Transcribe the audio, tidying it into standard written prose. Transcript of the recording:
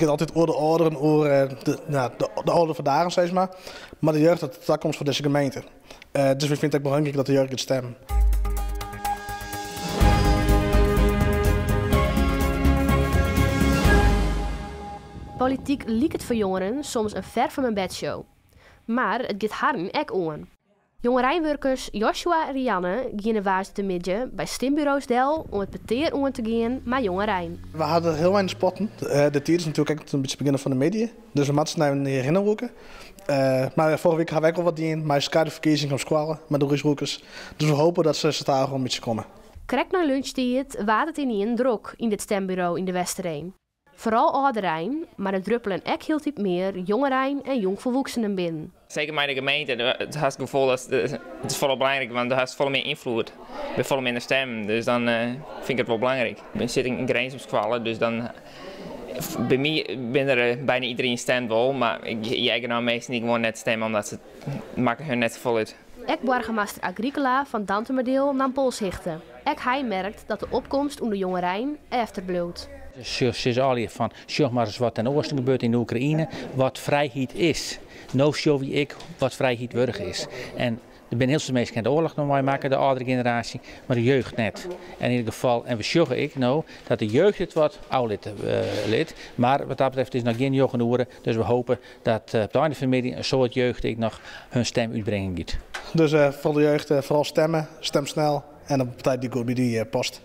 It giet altyd oer de âlderen, oer de, ja, de âlde fan dagen, sis mar. Mar de jeugd, dat is de takomst fan dizze gemeente. Dus wy fine it ek belangryk dat de jeugd giet stimmen. Polityk liket foar jongeren soms in ver van mijn bed show. Mar it giet harren ek oan. Jongereinwurkers Joshua en Rianne giene woansdeitemiddei by stimburo's del om it petear oan te gean mei jongerein. We hawwe hiel weinig spotten. De tiid is natuerlik ek in bytsje begjinne fan de middei, dus we moatte se nei hjirhinne lûke. Mar foarige wike hawwe we ek al wat dien mei skaduwferkiezings op skoalle mei de rúsrûkers. Dus we hoopje dat se stadichoan in bytsje komme. Krekt nei lunchtiid waard it ynienen drok yn dit stemburo yn De Westereen. Foaral âlderein, mar der druppelen ek hieltyd mear jongerein en jongfolwoeksenen binnen. Seker mei de gemeente, do hast it gefoel dat it is folle belangriker, want do hast folle mear ynfloed, by folle minder stimmen, dus dan fyn ik it wol belangryk. Ik sit yn Grins op skoalle, dus dan by my binne der byna iderien stemt wol, mar ik hear genôch minsken dy't gewoan net stimme omdat se it makket hun net safolle út. Ek boargemaster Agricola fan Dantumadiel naam polshichte. Ek hy merkt dat de opkomst ûnder jongerein efterbliuwt. Se sizze allegear fan sjoch mar ris wat ten oasten gebeurt yn de Oekraïne, wat frijheid is. No sjogge wy ek wat frijheid wurdich is. En der binne hiel soad minsken dy't de oarloch noch meimakke, de âldere generaasje, mar de jeugd net. En yn ieder gefal, en we sjogge ek no dat de jeugd it wat ôflitte lit, mar wat dat betreft is noch gjin njoggen oere, dus we hope dat op it ein fan de middei in soad jeugd ek noch hun stim útbringen giet. Dus foar de jeugd foaral stemme, stem snel en op de partij dy't goed by dy past.